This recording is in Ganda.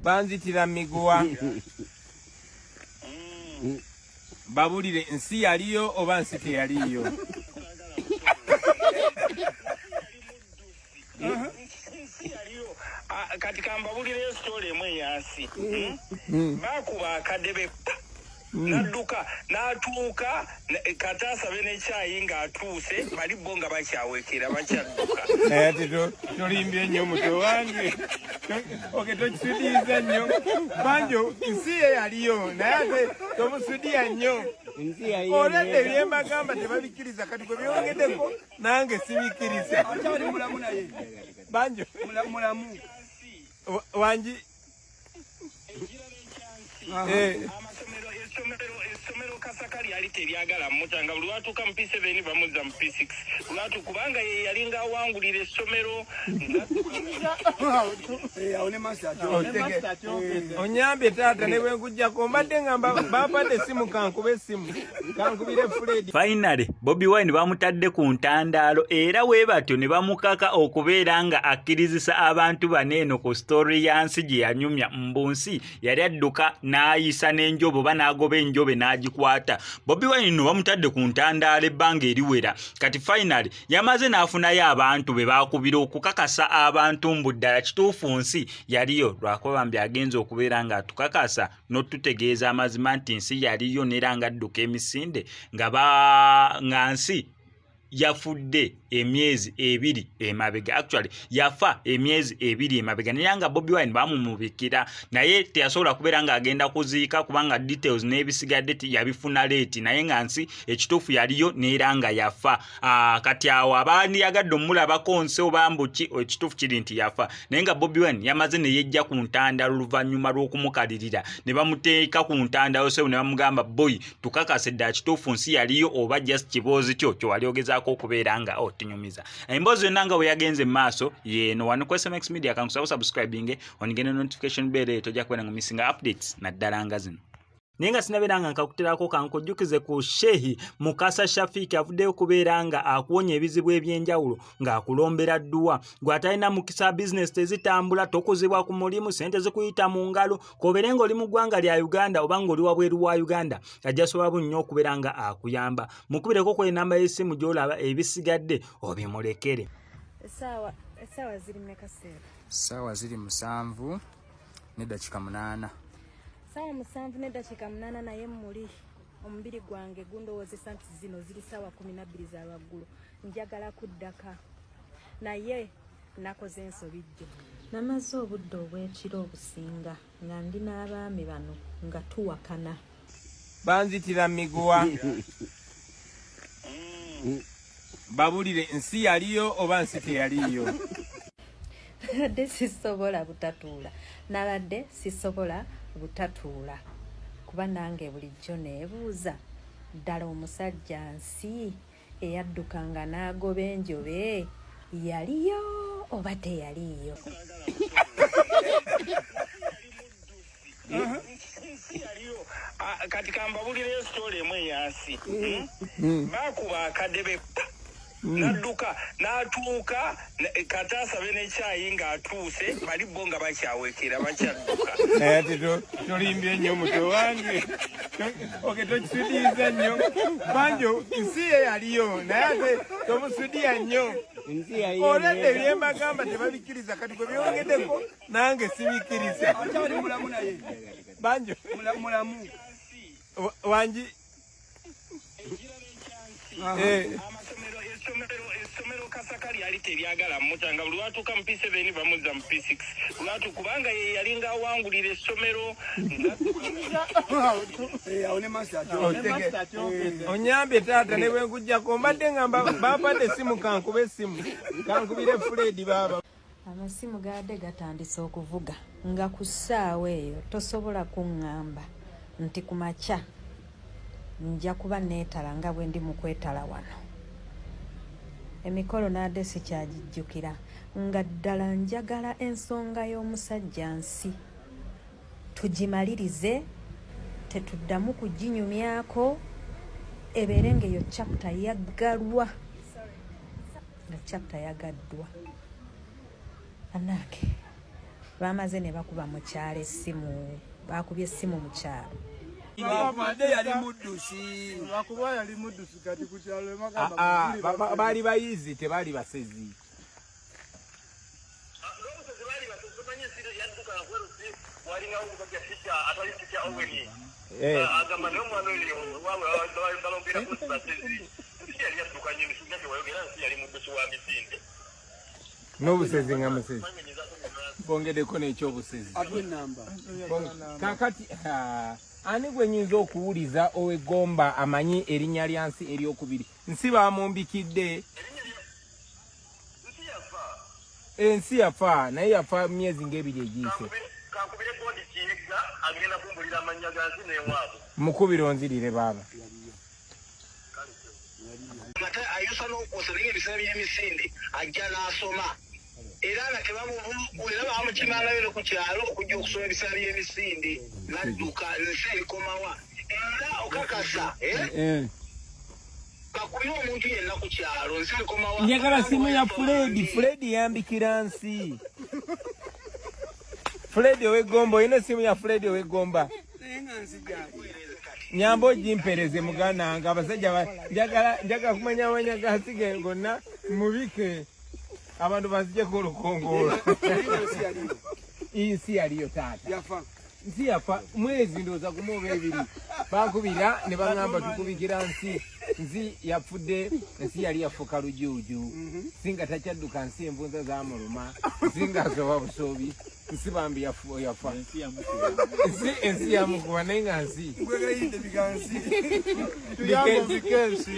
Banzitira miguwa. Babulire nsi yaliyo oba nsi teyaliyo. Ah, kati kambabulireyo sitoola emu eyansi hmm? hmm? bakuba akadebe hmm. nadduka n'atuuka kata asabe n'ekyayi ng'atuuse bali bo nga bakyawekera bakyadduka naye ate tolimbye nnyo muto wange oke tokisudiyiza nnyo banjo nsi ye yaliyo naye ate tomusudiya nnyo olwedde byembagamba tebabikkiriza kati gwe byongeddeko nange sibikiriza banjo mulamu wangi eh. Essomero Kasaka lyali teryagala muta nga buli lwatuuka mu P7 bamuzza mu P6 lwatu kubanga ye yalinga awangulira essomero. Eh, onyambye taata ne bwenkujjako mbadde nga bampadde essimu kankuba essimu. Finally, Bobi Wine bamutadde ku ntandaalo era we batyo ne bamukaka okubeera nga akkirizisa abantu bano eno ku story ya nsi gye yanyumya mbu nsi yali adduka n'ayisa n'enjobe oba n'agoba enjobe n'agikwata. Bobi Wine no bamutadde ku ntandaalo ebbanga eriwera kati finally yamaze n'afunayo abantu be baakubira okukakasa abantu mbu ddala kituufu nsi yaliyo lwakuba bambi agenze okubeera ng'atukakasa n'otutegeeza amazima nti nsi yaliyo neera nga adduka emisinde nga ba nga nsi yafudde emyezi ebiri emabega actually yafa emyezi ebiri emabega naye nga Bobi Wine bamumubikira naye teyasobola kubeera ng'agenda kuziika kubanga details n'ebisigadde yabifuna leeti naye nga nsi ekituufu yaliyo neera nga yafa Ah, kati awo abandiyagadde omulabako nsi oba mbuki ekituufu kiri nti yafa naye nga Bobi Wine yamaze ne yejja ku ntanda oluvannyuma lw'okumukalirira ne bamuteeka ku ntanda yosebu ne bamugamba boy tukakase ddala kituufu nsi yaliyo oba just kiboozi kyo kyewali ogezaako okubeera nga otunyumiza oh, emboozi yonna nga bwe yagenze mu maaso yeeno wano ku SMX Media kankusaba subscribing onigende notification bell eyo tojja kubeera nga missinga updates naddala nga zino naye nga sinabeera nga nkakuterako kankujjukize ku shehi mukasa shafiiki avuddeyo okubeera nga akuwonya ebizibu eby'enjawulo ng'akulombera dduwa gwe atalina mukisa bizinesi tezitambula tokuzibwa ku mulimu sente zikuyita mu ngalo k'obeere ng'oli mu ggwanga lya uganda oba ng'oli wabweru wa uganda ajja sobola bunnyo okubeera nga akuyamba mukubireko ku enamba y'essimu gy'olaba ebisigadde obimulekere Essaawa ziri mmeka seera? Essaawa ziri 7:08. Ssaawa 7:08 naye muli omubiri gwange gundowoozesa nti zino ziri ssaawa 12 za lwaggulo njagala kuddaka naye nakoze ensobi jjo. Namaze obudde obw'ekiro obusinga nga ndi n'abaami bano nga tuwakana. Banzitira miguwa. Babulire nsi yaliyo oba nsi teyaliyo. Nabadde sisobola butatuula, nabadde sisobola butatuula kuba nange bulijjo neebuuza ddala omusajja nsi eyaddukanga n'agoba enjobe yaliyo oba teyaliiyo. Ah, kati kambabulireyo sitoola emu eyansi hmm? hmm? bakuba akadebe hmm. nadduka n'atuuka kata asabe n'ekyayi ng'atuuse bali bo nga bakyawekera bakyadduka naye ate tolimbye nnyo muto wange oke tokisudiyiza nnyo banjo nsi ye yaliyo naye ate tomusudiya nnyo olwedde byembagamba tebabikkiriza kati gwe byongeddeko nange sibikiriza banjo wangi eh. Essomero Kasaka lyali teryagala muta nga buli lwatuuka mu P7 bamuzza mu P6 lwatu kubanga ye yalinga awangulira essomero. Eh, onyambye taata ne bwenkujjako mbadde nga bampadde essimu kankube essimu kankubire Fred baaba. Amasimu gaadde gatandise okuvuga nga ku ssaawa eyo tosobola kuŋŋamba nti ku makya nja kuba neetala nga bwe ndi mu kwetala wano. Emikolo naadde sikyagijjukira nga ddala njagala ensonga y'omusajja nsi tugimalirize tetuddamu kuginyumyako ebeere ng'eyo chapter yaggalwa. Nga chapter yagaddwa. Anange. Bamaze ne bakuba mu kyalo essimu, bakubye essimu mu kyalo. Yali muddusi. Lwakuba yali muddusi kati ku kyalo Ah, ah, baali bayizi, tebaali basezi. Eh. Agamba naye omwana oyo balogera ku basezi, nsi yali yadduka nnyo emisinde, tewayogera nsi yali muddusi wa misinde. N'obusezi nga musezi, bongeddeko n'ekyobusezi. Kakati ani gwe nyinza okuwuliza ow'eggomba amanyi erinnya lya nsi eryokubiri? Nsi bamumbikidde, ensi yafa, naye yafa myezi ng'ebiri egiyise. Kankubire kodi kiyegga, agenda kumbulira amannya ga nsi n'ewaabwe. Mukubire onzirire baaba. Ate ayusa n'okwosa, naye ebiseera by'emisinde ajja n'asoma, era nga tebamubuulira, bamukimangayo ne ku kyalo okujja okusoma ebiseera by'emisinde n'adduka. Nsi erikomawa era okakasa, eh? Eh. Kakubire omuntu yenna ku kyalo, nsi erikomawa. Njagala simu ya Fred. Fred yambikira nsi. Fred ow'eggomba, olina esimu ya Fred ow'eggomba? Nyamba ogimpereze, muganda wange. Abasajja njagala kumanya amanya ga nsi ge gonna, mubike abantu bazijeko olukongoolo. Nsi yaliyo taata, nsi yafa mwezi ndowooza gumu oba ebiri. Bankubira ne baŋŋamba tukubikira nsi, nsi yafudde, nsi yali yafuuka lujuuju, nsi nga takyadduka, nsi envunza zamuluma, nsi nga asoba busoobi, nsi bambi yafa, nsi ensi yamukuba, naye nga nsi Tuyambe obike ensi.